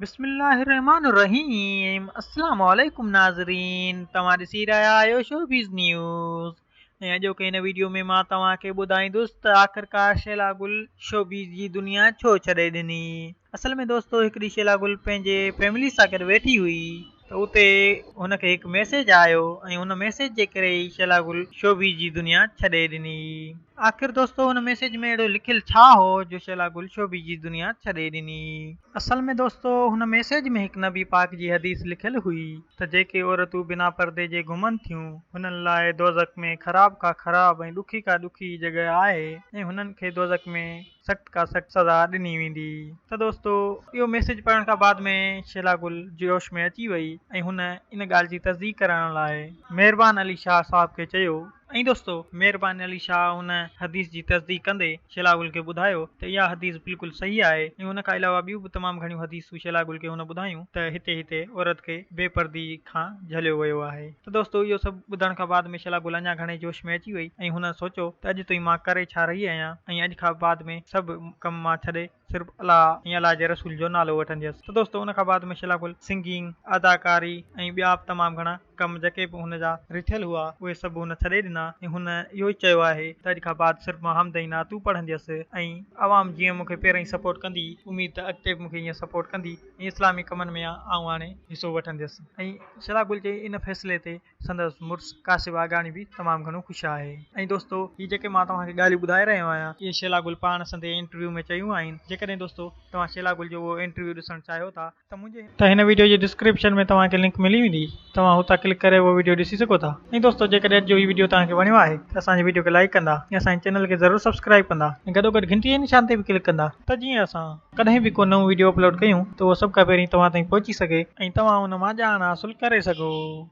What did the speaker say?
بسم الله الرحمٰن الرحيم السلام عليڪم ناظرين توهان ڏسي رهيا آهيو شوبيز نيوز ۽ اڄوڪي هن ويڊيو ۾ مان توهان کي ٻڌائيندس ته آخرڪار شيلا گل شوبيز جي دنيا ڇو ڇڏي ڏني اصل ۾ دوستو هڪ ڏينهن شيلا گل پنهنجي فيملي سان گڏ ويٺي هئي ته اتي هن کي هڪ ميسيج آيو ۽ ان ميسيج جي ڪري ئي شيلا گل شوبيز جي دنيا ڇڏي ڏني. آخر دوستو ان ميسيج ۾ اهڙو لکيل ڇا هو جو شيلا گل شوبيز جي دنيا ڇڏي ڏني. اصل ۾ دوستو هن ميسيج ۾ هڪ نبي پاڪ جي حديث لکيل هئي ته جيڪي عورتون بنا پردي جي گهمن ٿيون هنن لاء دوزخ ۾ خراب کان خراب ۽ ڏکي کان ڏکي جڳهه آهي ۽ هنن کي دوزخ ۾ سخت کان سخت سزا ڏني ويندي ته دوستو اهو ميسيج پڙهڻ کان بعد ۾ شيلا گل جوش ۾ اچي وئي ۽ هن ان ڳالهه جي تصديق ڪرڻ لاء مهربان علي شاهه صاحب کي چيو ۽ دوستو مهربان علي شاهه ان حديث جي تصديق ڪندي شيلا گل کي ٻڌايو ته اها حديث بلڪل صحيح آهي ۽ ان کان علاوه ٻيون به تمام گهڻيون حديثون شيلا گل کي هن ٻڌايون ته هتي هتي عورت کي بي پردي کان جهليو ويو آهي. ته دوستو اهو سڀ ٻڌڻ کان بعد ۾ شيلا گل اڃا گهڻي جوش ۾ اچي وئي ۽ هن سوچيو ته اڄ تائين مان ڪري ڇا رهي آهيان ۽ اڄ کان بعد ۾ سڀ ڪم مان ڇڏي صرف الله ۽ الله جي رسول جو نالو وٺنديس ته دوستو ان کان بعد ۾ شيلا گل سنگنگ، اداڪاري ۽ ٻيا به تمام گهڻا ڪم جيڪي به هن جا رٿيل هئا اهي سڀ هن ڇڏي ڏنا ۽ هن اهو ئي چيو آهي ته اڄ کان بعد صرف مان حمد ۽ نعتون پڙهنديس ۽ عوام جيئن مون کي پهرئين سپورٽ ڪندي اميد ته اڳتي به مون کي ائين سپورٽ ڪندي ۽ اسلامي ڪمن ۾ آئون هاڻي حصو وٺنديس ۽ شيلا گل جي ان فيصلي تي سندس مڙس ڪاشف آگاڻي به تمام گهڻو خوش آهي. ۽ دوستو هي جيڪي مان توهان کي ڳالهيون ٻڌائي رهيو آهيان اهي شيلا گل پاڻ سندي انٽرويو ۾ چيون آهن جيڪڏهن دوستو توهان شيلا گل جو اهو انٽرويو ڏسڻ چاهيو ٿا ته منهنجي ته هن ويڊيو جي ڊسڪرپشن ۾ توهان کي لنڪ ملي ويندي توهان هتان ڪلڪ ڪري اهو ويڊيو ڏسي سگهو ٿا ۽ دوستو جيڪڏهن اڄ جو هي ويڊيو توهان کي وڻيو آهي ته اسان جي ويڊيو کي لائيڪ ڪندا ۽ اسان جي چينل کي ضرور سبسڪرائيب ڪندا ۽ گڏوگڏ گهنٽي جي نشان تي به ڪلڪ ڪندا ته جيئن اسان ڪڏهن به ڪو نئون وڊيو اپلوڊ ڪيون ته اهو سڀ کان پهرين توهان تائين پهچي سگهي ۽ توهان ان مان ڄاڻ حاصل ڪري سگهو.